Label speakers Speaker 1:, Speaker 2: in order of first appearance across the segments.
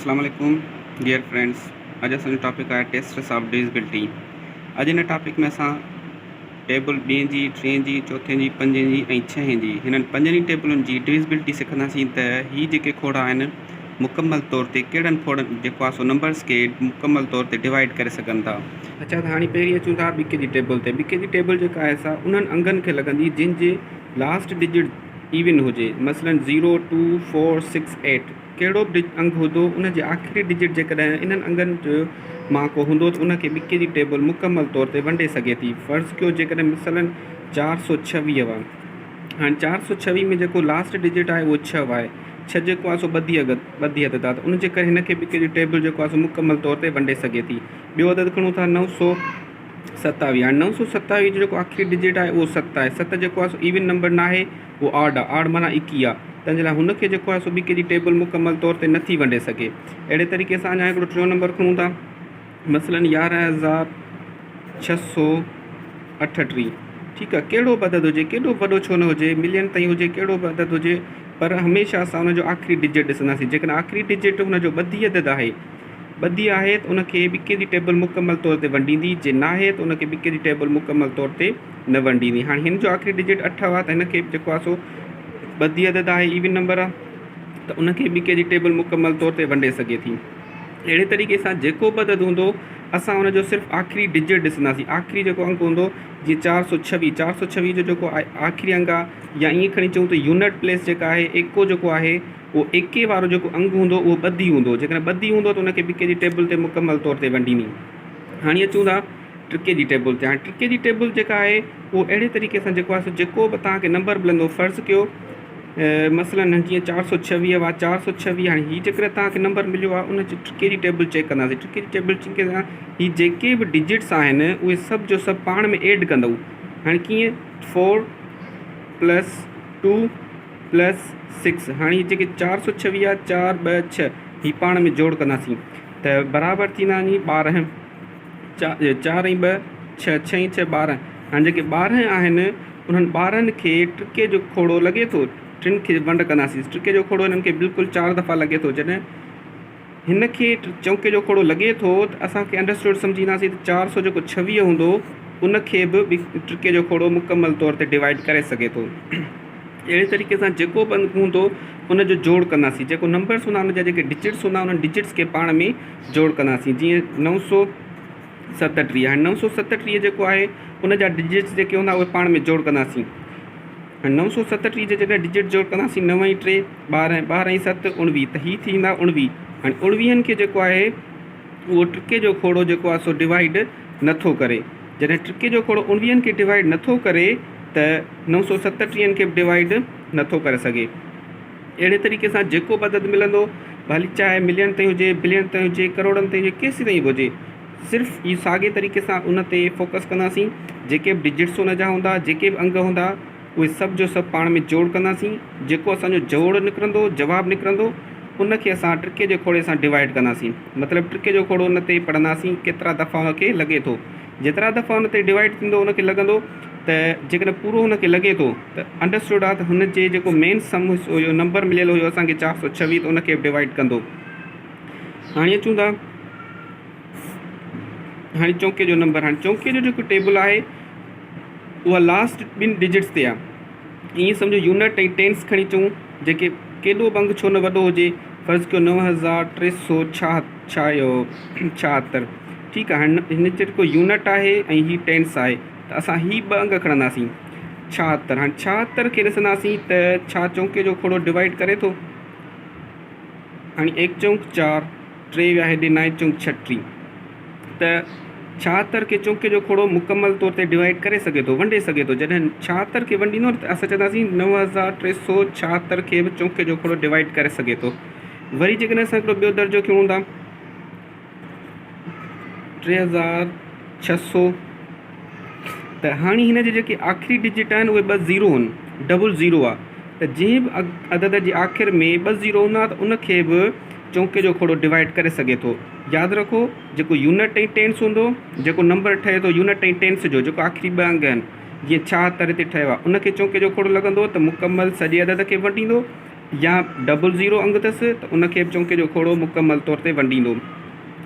Speaker 1: اسلام عليڪم dear friends اڄ اسان جو ٽاپڪ آهي ٽيسٽس آف ڊويزبلٽي اڄ هن ٽاپڪ ۾ اسان ٽيبل ٻئين جي ٽئين جي چوٿين جي پنجين جي ۽ ڇهين جي هنن پنجن ئي ٽيبلن جي ڊويزبلٽي سکنداسين ته هي جيڪي کوڙا آهن مڪمل طور تي ڪهڙن کوڙن جيڪو آهي سو نمبرس کي مڪمل طور تي ڊوائيڊ ڪري سگهن ٿا. اڇا ته هاڻي پهرين اچون ٿا ٻڪي جي ٽيبل تي ٻڪي جي ٽيبل جيڪا آهي سا انهن انگن کي لڳندي جن جي لاسٽ ڊجٽ ايون هجي مثلاً zero two four six eight ڪهڙو به انگ هوندو ان جي آخري ڊجٽ جيڪڏهن انهن انگن جو مان ڪو هوندو ته ان کي ٻڪي جي ٽيبل مڪمل طور تي ونڊي سگهي ٿي فرض ڪيو جيڪڏهن مثلاً 426 هئا هاڻي 426 ۾ جيڪو لاسٽ ڊجٽ آهي اهو ڇهه آهي ڇهه جيڪو آهي سو ٻڌي اڳ ٻڌي عدد آهي ته ان جي ڪري هن کي ٻڪي جي ٽيبل جيڪو آهي سو مڪمل طور تي ونڊي سگهي ٿي ٻيو عدد کڻون ٿا 927 هاڻي 927 جو جيڪو آخري ڊجٽ آهي اهو ست آهي ست جيڪو آهي سو ايون نمبر ناهي اهو آڊ آهي آڊ معنيٰ 21 آهي تنهن جي لاء هن کي جيڪو آهي سو ٻڪي جي ٽيبل مڪمل طور تي نٿي ونڊي سگهي. اهڙي طريقي سان اڃا هڪڙو ٽيون نمبر کڻون ٿا مثلاً 11638 ٺيڪ آهي ڪهڙو به عدد هجي ڪيڏو به وڏو ڇو نه هجي ملين تائين هجي ڪهڙو به عدد هجي پر هميشه اسان ان جو آخري ڊجٽ ڏسنداسين جيڪڏهن آخري ڊجٽ ان جو ٻڌي عدد آهي ٻڌي آهي ته ان کي ٻڪي جي ٽيبل مڪمل طور تي ونڊيندي جي ناهي ته ان کي ٻڪي جي ٽيبل مڪمل طور تي نه ونڊيندي. هاڻي هن جو آخري ڊجٽ اٺ آ ته هن کي به جيڪو آ سو ٻڌي عدد آهي ايون نمبر آ ته ان کي به ڪي جي ٽيبل مڪمل طور تي ونڊي سگهي ٿي. اهڙي طريقي سان جيڪو به عدد هوندو اسان ان جو صرف آخري ڊجٽ ڏسنداسين آخري جيڪو انگ هوندو جيئن 426 426 جو جيڪو آخري انگ آ يا ائين کڻي چئون ته يونٽ پليس جيڪا آهي ايڪو جيڪو آهي اهو ايڪي وارو جيڪو انگ هوندو اهو ٻڌي هوندو جيڪڏهن ٻڌي هوندو ته ان کي به ڪي جي ٽيبل تي مڪمل طور تي ونڊيندي. هاڻي اچون ٿا ٽڪي جي ٽيبل تي هاڻي ٽڪي جي ٽيبل جيڪا آهي اهو اهڙي طريقي سان جيڪو آهي سو جيڪو به توهان کي نمبر ملندو فرض ڪيو مثلا جيئن 426 هئا 426 هاڻي هي جيڪڏهن توهان کي نمبر مليو آهي ان جي ٽڪي جي ٽيبل چيڪ ڪنداسين ٽڪي جي ٽيبل چيڪ ڪنداسين هي جيڪي به ڊجٽس آهن اهي سڀ جو سڀ پاڻ ۾ ايڊ ڪندو هاڻي ڪيئن four plus two plus six هاڻي هي جيڪي 426 آهي چار ٻه ڇهه هي پاڻ ۾ جوڙ ڪنداسين ته برابر ٿيندا وڃي 12 چار ۽ ٻه ڇهه، ڇهه ۽ ڇهه 12. هاڻي جيڪي 12 آهن انهن 12 کي ٽڪي جو کوڙو لڳي ٿو. ٽن کي ونڊ ڪنداسين. ٽڪي جو کوڙو هنن کي بلڪل چار دفعا لڳي ٿو. جڏهن هن کي چونڪي جو کوڙو لڳي ٿو ته اسان کي انڊرسٽوڊ سمجهي اينداسين ته 400 جيڪو 26 هوندو ان کي به ٽڪي جو کوڙو مڪمل طور تي ڊوائيڊ ڪري سگهي ٿو. اهڙي طريقي سان جيڪو به انگ هوندو ان جو جوڙ ڪنداسين. جيڪو نمبرس هوندا ان جا جيڪي ڊجٽس هوندا انهن ڊجٽس کي پاڻ ۾ جوڙ ڪنداسين جيئن 937 هاڻي 937 جيڪو آهي ان جا ڊجٽس جيڪي هوندا اهي پاڻ ۾ جوڙ ڪنداسين. هاڻي 937 جي جيڪڏهن ڊجٽ جوڙ ڪنداسين نو ۽ ٽي 12 12 ۽ ست 19 ته هي ٿيندا 19. هاڻي اڻويهن کي جيڪو آهي اهو ٽڪي جو کوڙو جيڪو آهي سو ڊوائيڊ نٿو ڪري. جڏهن ٽڪي جو کوڙو اڻويهن کي ڊوائيڊ نٿو ڪري ته 937 کي به ڊوائيڊ نٿو ڪري سگهي. اهڙي طريقي سان جيڪو به عدد ملندو ڀلي چاهي ملين تائين هجي، بلين تائين هجي، ڪروڙن تائين هجي، ڪيسين تائين به هجي صرف اهو ساڳي طريقي سان ان تي فوڪس ڪنداسين جيڪي به ڊجٽس ان جا هوندا جيڪي به انگ هوندا اهي سڀ جو سڀ پاڻ ۾ جوڙ ڪنداسين جيڪو اسان جو جوڙ نڪرندو جواب نڪرندو ان کي اسان ٽڪي جي کوڙي سان ڊوائيڊ ڪنداسين مطلب ٽڪي جو کوڙو ان تي پڙهنداسين ڪيترا دفعا ان کي لڳي ٿو جيترا دفعا ان تي ڊوائيڊ ٿيندو ان کي لڳندو ته جيڪڏهن پورو هن کي لڳي ٿو ته انڊرسٽوڊ آهي ته هن جي جيڪو مين سم هيو نمبر مليل هيو اسان کي 426 ته ان کي به ڊوائيڊ ڪندو. هاڻي اچون ٿا هاڻي چونڪي جو نمبر هاڻي چونڪي جو جيڪو ٽيبل آهي اها لاسٽ ٻن ڊجٽس تي آهي ائين سمجهو يونٽ ۽ ٽينس کڻي چئون جيڪي ڪيڏو به انگ ڇو نه وڏو هجي فرض ڪيو 9376 ٺيڪ آهي هاڻي هن جيڪو يونٽ آهي ۽ هي ٽينس آهي ته اسان هي ٻه انگ کڻنداسين 76 هاڻي 76 کي ڏسنداسين ته ڇا چونڪي جو کوڙو ڊوائيڊ ڪري ٿو هاڻي ايڪ چونڪ چار ٽي ويا هيڏي نائين چونڪ ڇٽيهه ته 76 کي چونڪي جو کوڙو مڪمل طور تي ڊوائيڊ ڪري سگهي ٿو ونڊي سگهي ٿو جڏهن 76 کي ونڊيندو ته اسان چونداسين 9376 کي به چونڪي جو کوڙو ڊوائيڊ ڪري سگهي ٿو وري جيڪڏهن اسان هڪڙو ٻيو درجو کڻون ٿا 3600 ته هاڻي هن جي جيڪي آخري ڊجٽ آهن اهي ٻه زيرو آهن ڊبل زيرو آهي ته جنهن به عدد جي آخر ۾ ٻه زيرو هوندا ته ان کي به چونڪي جو کوڙو ڊوائيڊ ڪري سگهي ٿو. ياد رکو جيڪو يونٽ ۽ ٽينس هوندو جيڪو نمبر ٺهي ٿو يونٽ ۽ ٽينس جو جيڪو آخري ٻه انگ آهن جيئن 76 هتي ٺهيو آهي ان کي چونڪي جو کوڙو لڳندو ته مڪمل سڄي عدد کي ونڊيندو يا ڊبل زيرو انگ اٿس ته ان کي به چونڪي جو کوڙو مڪمل طور تي ونڊيندو.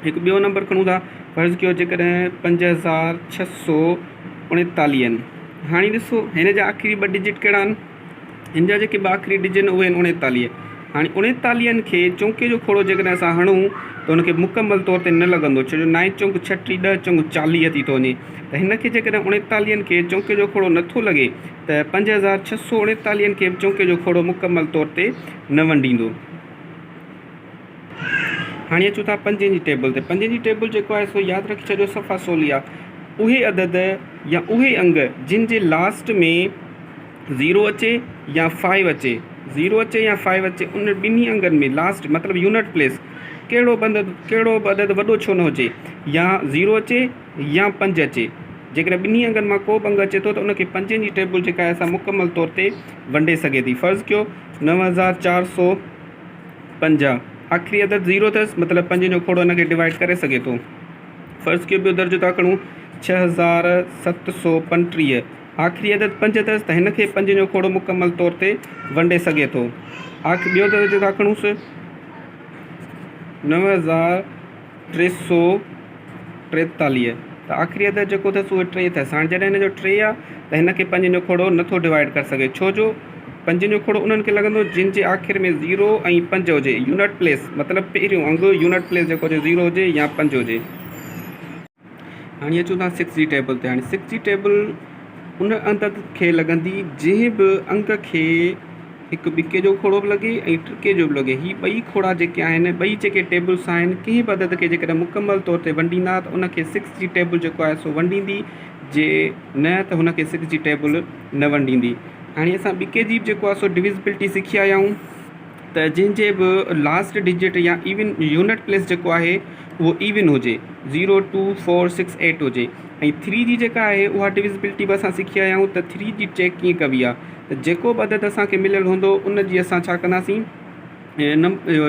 Speaker 1: هڪ ٻيو نمبر کڻون ٿا فرض ڪيو جيڪڏهن 5639 آهن. هاڻي ڏسو هن جا آخري ٻه ڊجٽ ڪهڙا آهن؟ هن جا جيڪي ٻه آخري ڊجٽ آهن اهي آهن 39. هاڻي اڻيتاليهن کي چونڪي جو کوڙو جيڪڏهن اسان هڻون ته ان کي مڪمل طور تي نه لڳندو ڇو جو نائين چونڪ ڇٽيهه ڏهه چونڪ 40 ٿي ٿو وڃي ته هن کي جيڪڏهن اڻيتاليهن کي چونڪي جو کوڙو نٿو لڳي ته 5639 کي به چونڪي جو کوڙو مڪمل طور تي نه ونڊيندو. هاڻي اچون ٿا پنجين جي ٽيبل تي. پنجين جي ٽيبل جيڪو آهي سو ياد رکي ڇڏيو صفا سولي آهي. اهي عدد يا اهي انگ جن جي لاسٽ ۾ زيرو اچي يا فائيو اچي، زيرو اچي يا فائيو اچي ان ٻنهي انگن ۾ لاسٽ مطلب يونٽ پليس ڪهڙو به عدد ڪهڙو به عدد وڏو ڇو نه هجي يا زيرو اچي يا پنج اچي جيڪڏهن ٻنهي انگن مان ڪو به انگ اچي ٿو ته ان کي پنجين جي ٽيبل جيڪا آهي سا مڪمل طور تي ونڊي سگهي ٿي. فرض ڪيو 9450 آخري عدد زيرو اٿس مطلب پنجين جو کوڙو ان کي ڊوائيڊ ڪري سگهي ٿو. فرض ڪيو ٻيو درجو ٿا کڻون 6735 آخري عدد پنج اٿس ته هن کي پنجين جو کوڙو مڪمل طور تي ونڊي سگهي ٿو. ٻيو درجو ٿا کڻونس 9343 ته آخري عدد جيڪو اٿس اهو ٽي اٿس. هاڻي جڏهن هن جو ٽي آهي ته هن کي پنجين جو کوڙو نٿو ڊوائيڊ ڪري سگهي ڇو جو پنجين جو کوڙو انهن کي لڳندو جن جي آخر ۾ زيرو ۽ پنج هجي يونٽ پليس مطلب پهريون انگ يونٽ پليس جيڪو هجي زيرو هجي يا پنج هجي. هاڻي اچون ٿا سڪس جي ٽيبل تي. هاڻي سڪس جي ٽيبل ان عدد کي لڳندي جنهن به انگ کي هڪ ٻڪي جو کوڙو به لڳي ۽ ٽڪي جو به لڳي. هي ٻئي کوڙا جيڪي آهن ٻئي جيڪي ٽيبلس آهن ڪنهن به عدد کي جيڪڏهن مڪمل طور تي ونڊيندا ته ان کي سڪس جي ٽيبل جيڪو آهي سو ونڊيندي جي نه ته هن کي سڪس جي ٽيبل نه ونڊيندي. هاڻي اسان ٻڪي جي به جيڪو آهي سو ڊويزبلٽي سکي آيا آهيون. ته جنهن جي به لاسٽ ڊجٽ يا ايون يونٽ پليس جيڪو آهي اهو ايون هجي zero two four six eight هجي ۽ ٿري جي جيڪا آهي اها ڊويزبلٽي به اسان سکي آيا آهيون ته ٿري جي چيڪ ڪيئن ڪبي آهي ته جيڪو به عدد اسان کي مليل هوندو ان جي اسان ڇا ڪنداسين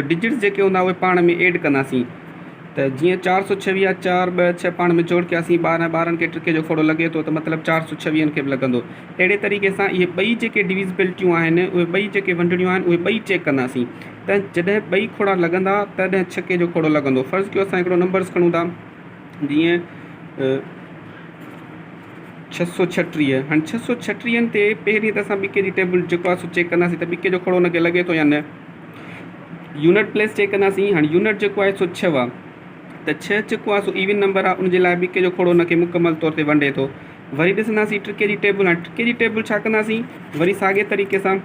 Speaker 1: ڊجٽس جيڪي هوندا اهي پاڻ ۾ ايڊ ڪنداسين ته جيئن 426 آ چار ٻه ڇهه پاڻ ۾ جوڙ ڪياسين 12 ٻارهن کي ٽڪي جو کوڙو لڳي ٿو ته مطلب 426 کي به لڳندو اهڙي طريقي سان اهي ٻئي جيڪي ڊويزبلٽيون آهن اهي ٻئي جيڪي ونڊڻيون آهن اهي ٻئي چيڪ ڪنداسين ته جڏهن ٻئي کوڙا لڳندا تڏهن ڇڪي جو کوڙو لڳندو فرض ڪيو اسان هڪڙو نمبرس کڻون ٿا جيئن 636 هاڻي 636 تي پهرين ته اسان ٻڪي جي ٽيبل جيڪو آهي سو چيڪ ڪنداسين ته ٻڪي جو کوڙو ان کي لڳي ٿو يا نه يونٽ پليس چيڪ ڪنداسين هاڻي يونٽ جيڪو آهي سو 6 آهي ته 6 جيڪو آهي سو ايون نمبر آهي ان جي لاء ٻڪي جو کوڙو ان کي مڪمل طور تي ونڊي ٿو وري ڏسنداسين ٽڪي جي ٽيبل هاڻي ٽڪي جي ٽيبل ڇا ڪنداسين وري ساڳي طريقي سان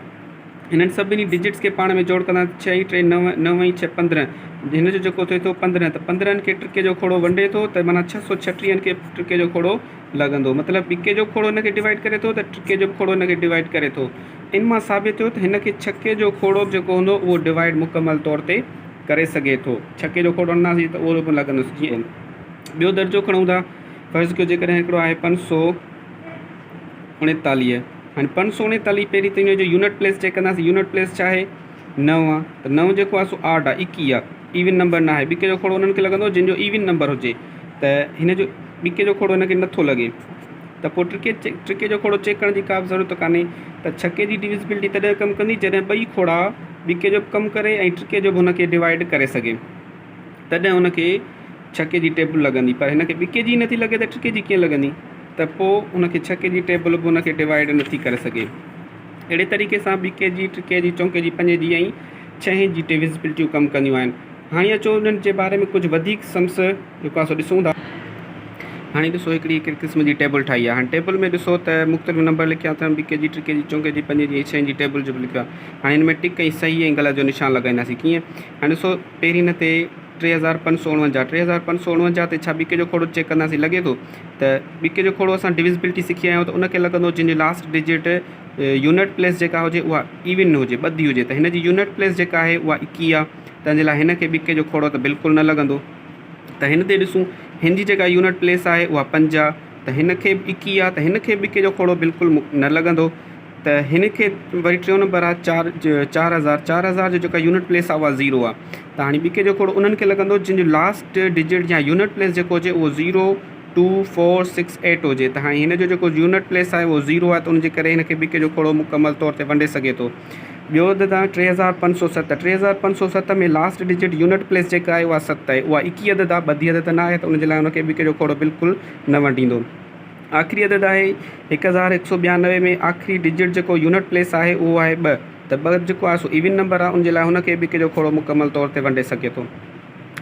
Speaker 1: هنن سڀني ڊجٽس کي پاڻ ۾ جوڙ ڪنداسين ڇهه ۽ ٽي نو نو ۽ ڇهه 15 هن جو جيڪو ٿئي ٿو 15 ته 15 کي ٽڪي جو کوڙو ونڊي ٿو ته معنيٰ 636 کي ٽڪي جو کوڙو لڳندو مطلب ٻڪي جو کوڙو هن کي ڊوائيڊ ڪري ٿو ته ٽڪي جو کوڙو هن کي ڊوائيڊ ڪري ٿو ان مان ثابت ٿيو ته هن کي ڇڪي جو کوڙو به جيڪو هوندو اهو ڊوائيڊ مڪمل طور تي ڪري سگهي ٿو ڇڪي جو کوڙو هڻنداسين ته اهو به لڳندس جيئن ٻيو درجو کڻون ٿا فرض ڪيو جيڪڏهن هڪڙو آهي 539 هاڻي 539 پهرين ته ان جو يونٽ پليس چيڪ ڪنداسين يونٽ پليس ڇا آهي نو آهي ته نو جيڪو آهي سو آڊ آهي 21 آهي ايون نمبر نه آهي ٻڪي جو کوڙو انهن کي لڳندو جن جو ايون نمبر هجي ته هن جو ٻڪي جو کوڙو هن کي نٿو لڳي ته پوء ٽڪي ٽڪي جو کوڙو چيڪ ڪرڻ جي ڪا به ضرورت ڪانهي ته ڇڪي جي ڊويزبلٽي تڏهن ڪم ڪندي جڏهن ٻئي کوڙا ٻڪي جو به ڪم ڪري ۽ ٽڪي جو به هن کي ڊوائيڊ ڪري سگهي تڏهن هن کي ڇڪي جي ٽيبل لڳندي پر هن کي ٻڪي جي نٿي لڳي ته ٽڪي جي ڪيئن لڳندي ته پوء ان کي ڇڪي جي ٽيبل به ان کي ڊوائيڊ نٿي ڪري سگهي. اهڙي طريقي سان ٻڪي جي، ٽڪي جي، چونڪي جي، پنجي جي ۽ ڇهين جي ڊويزبلٽيون ڪم ڪنديون آهن. هاڻي اچو انهن جي باري ۾ ڪجهه وڌيڪ سمس جيڪو آهي سو ڏسون ٿا. هاڻي ڏسو هڪڙي هڪ قسم جي ٽيبل ٺاهي آهي. هاڻي ٽيبل ۾ ڏسو ته مختلف نمبر لکيا اٿن ٻڪي جي، ٽڪي جي، چونڪي جي، پنجي جي ۽ ڇهين جي ٽيبل جو به لکيو آهي. هاڻي هن ۾ ٽڪ ۽ صحيح ۽ غلط جو نشان لڳائينداسين ڪيئن؟ هاڻي ڏسو پهرين هن تي 3549 3549 تي ڇا ٻڪي جو کوڙو چيڪ ڪنداسين لڳي ٿو ته ٻڪي جو کوڙو اسان ڊويزبلٽي سکي آيا آهيون ته ان کي لڳندو جنهن جي لاسٽ ڊجٽ يونٽ پليس جيڪا هجي اها ايون هجي ٻڌي هجي ته هن جي يونٽ پليس جيڪا آهي اها 21 آهي تنهن جي لاء هن کي ٻڪي جو کوڙو ته بلڪل نه لڳندو ته هن تي ڏسون هن جي جيڪا يونٽ پليس آهي اها 5 آهي ته هن کي به 21 آهي ته هن کي ٻڪي جو کوڙو بلڪل نه لڳندو ته هن کي وري ٽيون نمبر آهي چار 4000 4000 جو جيڪا يونٽ پليس آهي اها زيرو آهي ته هاڻي ٻڪي جو کوڙو انهن کي لڳندو جن جو لاسٽ ڊجٽ يا يونٽ پليس جيڪو هجي اهو 0 2 4 6 8 هجي ته هاڻي هن جو جيڪو يونٽ پليس آهي اهو زيرو آهي ته ان جي ڪري هن کي ٻڪي جو کوڙو مڪمل طور تي ونڊي سگهي ٿو. ٻيو عدد آهي 3507. 3507 ۾ لاسٽ ڊجٽ يونٽ پليس جيڪا آهي اها ست آهي. اها ايڪيهه عدد آهي، ٻڌي عدد نه آهي ته ان جي لاء ان کي ٻڪي جو کوڙو بلڪل نه ونڊيندو. آخري عدد آهي 1192 ۾ آخري ڊجٽ جيڪو يونٽ پليس آهي اهو آهي ٻه ته ٻه جيڪو آهي سو ايون نمبر آهي ان جي لاء هن کي ٻڪي جو کوڙو مڪمل طور تي ونڊي سگهي ٿو.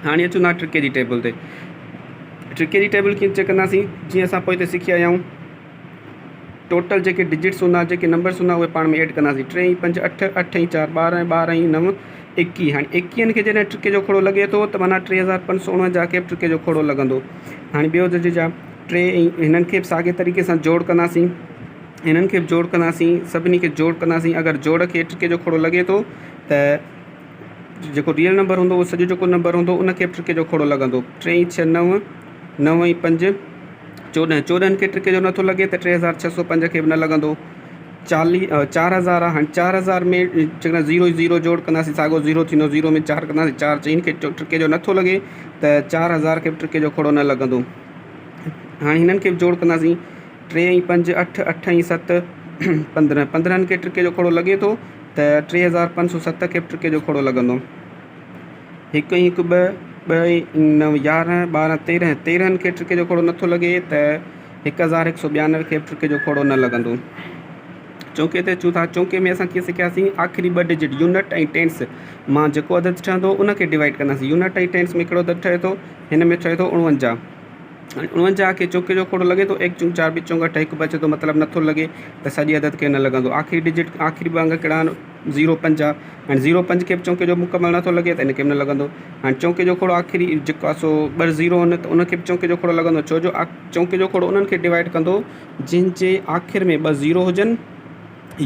Speaker 1: هاڻي اچون ٿا ٽڪي جي ٽيبل تي. ٽڪي جي ٽيبل ڪيئن چيڪ ڪنداسين؟ جيئن اسان پوئتي سکي آيا آهيون ٽوٽل جيڪي ڊجٽس هوندا جيڪي نمبرس هوندا اهي پاڻ ۾ ايڊ ڪنداسين. ٽي ۽ پنج اٺ، اٺ ۽ چار 12، 12 ۽ نو 21. هاڻي ايڪيهن کي جڏهن ٽڪي جو کوڙو لڳي ٿو ته معنيٰ 3549 کي به ٽڪي جو کوڙو لڳندو. هاڻي ٻيو ڊجٽ آهي ٽي ۽ هنن کي به ساڳي طريقي سان جوڙ ڪنداسين، هنن کي به جوڙ ڪنداسين، سڀني کي جوڙ ڪنداسين. اگر جوڙ کي ٽڪي جو کوڙو لڳي ٿو ته جيڪو ريئل نمبر هوندو اهو سڄو جيڪو نمبر هوندو ان کي به ٽڪي جو کوڙو لڳندو. ٽي ۽ ڇهه نو، نو ۽ پنج 14، 14 کي ٽڪي جو نٿو لڳي ته 3605 کي به نه لڳندو. چاليهه 4000 آهي، هاڻي 4000 ۾ جيڪڏهن زيرو زيرو جوڙ ڪنداسين ساڳو زيرو ٿيندو، زيرو ۾ چار ڪنداسين چار چئن کي ٽڪي جو نٿو لڳي ته 4000 کي به ٽڪي جو کوڙو نه لڳندو. هاڻي هنن کي به جوڙ ڪنداسين، ٽي ۽ پنج اٺ، اٺ ۽ ست 15، 15 کي ٽڪي جو کوڙو لڳي ٿو ته 3507 کي به ٽڪي جو کوڙو لڳندو. هڪ ۽ هڪ ٻه، ٻه ۽ نو 11، 12 13، 13 کي ٽڪي جو کوڙو نٿو لڳي ته 1192 کي به ٽڪي جو کوڙو نه لڳندو. چونڪي تي اچون ٿا. چونڪي ۾ اسان ڪيئن سکياسين؟ آخري ٻه ڊجٽ يونٽ ۽ ٽينس مان جيڪو عدد ٺهندو ان کي ڊوائيڊ ڪنداسين. يونٽ ۽ ٽينس ۾ ڪهڙو عدد ٺهي ٿو؟ هن ۾ ٺهي ٿو 49. هاڻي 49 کي چونڪي جو کوڙو لڳي ٿو، ايڪ چونڪ چار، ٻه چونڪ اٺ، هڪ بچي ٿو مطلب نٿو لڳي ته سڄي عدد کي نه لڳندو. آخري ڊجٽ آخري ٻه انگ ڪهڙا آهن؟ زيرو پنج آهي. هاڻي زيرو پنج کي به چونڪي جو مڪمل نٿو لڳي ته ان کي به نه لڳندو. هاڻي چونڪي جو کوڙو آخري جيڪو آهي سو ٻه زيرو آهن ته ان کي به چونڪي جو کوڙو لڳندو ڇو جو چونڪي جو کوڙو انهن کي ڊوائيڊ ڪندو جن جي آخر ۾ ٻه زيرو هجن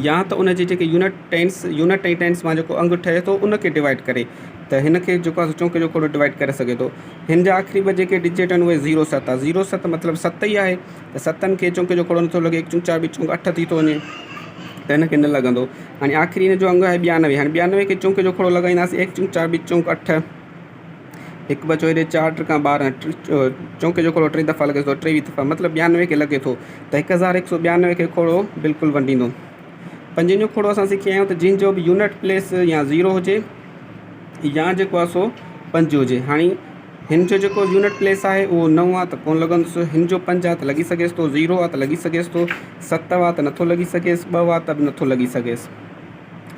Speaker 1: يا ته ان جي جيڪي يونٽ ٽينس يونٽ ۽ ٽينس مان جيڪو انگ ٺهي ٿو ان کي ڊوائيڊ ڪري ته هن کي جيڪو آهي چونڪي جو کوڙو ڊوائيڊ ڪري سگهي ٿو. هن جا آخري ٻه جيڪي ڊجٽ آهن اهي زيرو ست آهي. زيرو ست مطلب ست ئي آهي ته ستن کي چونڪي جو کوڙو نٿو لڳي، هڪ چونڪ چار ٻه چونڪ اٺ ٿي ٿو وڃي ته هن کي نه لڳندو. هاڻي آخري هن جو انگ آهي 92. هاڻي 92 کي چونڪي جو کوڙو لڳائينداسين، هڪ چونڪ چار ٻه چونڪ اٺ، هڪ بچو هيڏي چار ٽڪا 12، چونڪي جو کوڙو ٽي دفعا لڳي ٿو، 23 دفعا مطلب 92 کي لڳي ٿو ته 1192 کي کوڙو بلڪل ونڊيندو. پنجن جو کوڙو اسان سکي آيا آهيون ته جنهن جو به يونٽ پليس يا زيرو هجي يا جيڪو آهي سو پنج هجي. هاڻي هن جو جيڪو يونٽ پليس آهي اهو نو آهي ته ڪونه لڳندس، هن جو پنج آهي ته لڳي سگهيس ٿو، زيرو آهي ته لڳي سگهيس ٿو، ست آهي ته نٿو لڳي سگهيس، ٻه آهي ته به نٿو لڳي سگهيس.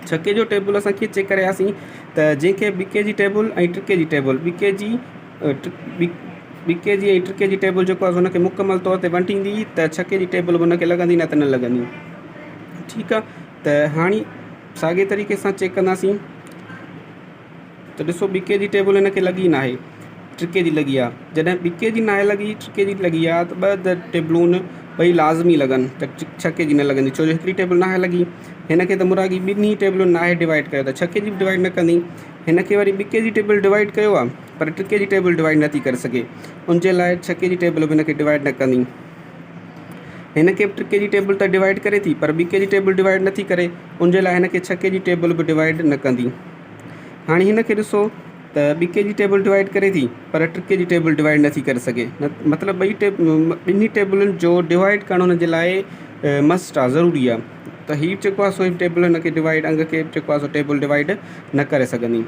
Speaker 1: ڇڪي جو ٽيبل اسان ڪيئن چيڪ ڪري آياسين ته جنهن کي ٻڪي جي ٽيبل ۽ ٽڪي جي ٽيبل ٻڪي جي ٻڪي جي ۽ ٽڪي جي ٽيبل جيڪو آهي ان کي مڪمل طور تي ونڊيندي ته ڇڪي جي ٽيبل به ان کي لڳندي نه ته نه لڳندي. ٺيڪ آهي ته هاڻي ساڳي طريقي سان چيڪ ڪنداسين ته ڏسو ٻڪي جي ٽيبل هن کي لڳي ناهي، ٽڪي جي لڳي آهي. جڏهن ٻڪي جي ناهي لڳي ٽڪي جي لڳي آهي ته ٻه ٽيبلون ٻئي لازمي لڳن ته ڇڪي جي نه لڳندي ڇو جو هڪڙي ٽيبل ناهي لڳي. هن کي ته مراڳي ٻنهي ٽيبلن ناهي ڊوائيڊ ڪيو ته ڇڪي جي به ڊوائيڊ نه ڪندي. هن کي وري ٻڪي جي ٽيبل ڊوائيڊ ڪيو آهي پر ٽڪي جي ٽيبل ڊوائيڊ نٿي ڪري سگهي ان جي لاء ڇڪي جي ٽيبل به هن کي ڊوائيڊ نه ڪندي. هن کي به ٽڪي جي ٽيبل ته ڊوائيڊ ڪري ٿي پر ٻڪي جي ٽيبل ڊوائيڊ نٿي ڪري ان جي لاء هن کي ڇڪي جي ٽيبل به ڊوائيڊ نه ڪندي. هاڻي هن کي ڏسو ته ٻڪي جي ٽيبل ڊوائيڊ ڪري ٿي پر ٽڪي جي ٽيبل ڊوائيڊ نٿي ڪري سگهي مطلب ٻئي ٻنهي ٽيبلن جو ڊوائيڊ ڪرڻ هن جي لاء مسٽ آهي ضروري آهي ته هي جيڪو آهي سو هي ٽيبل هن کي ڊوائيڊ انگ کي جيڪو آهي سو ٽيبل ڊوائيڊ نه ڪري سگهندي.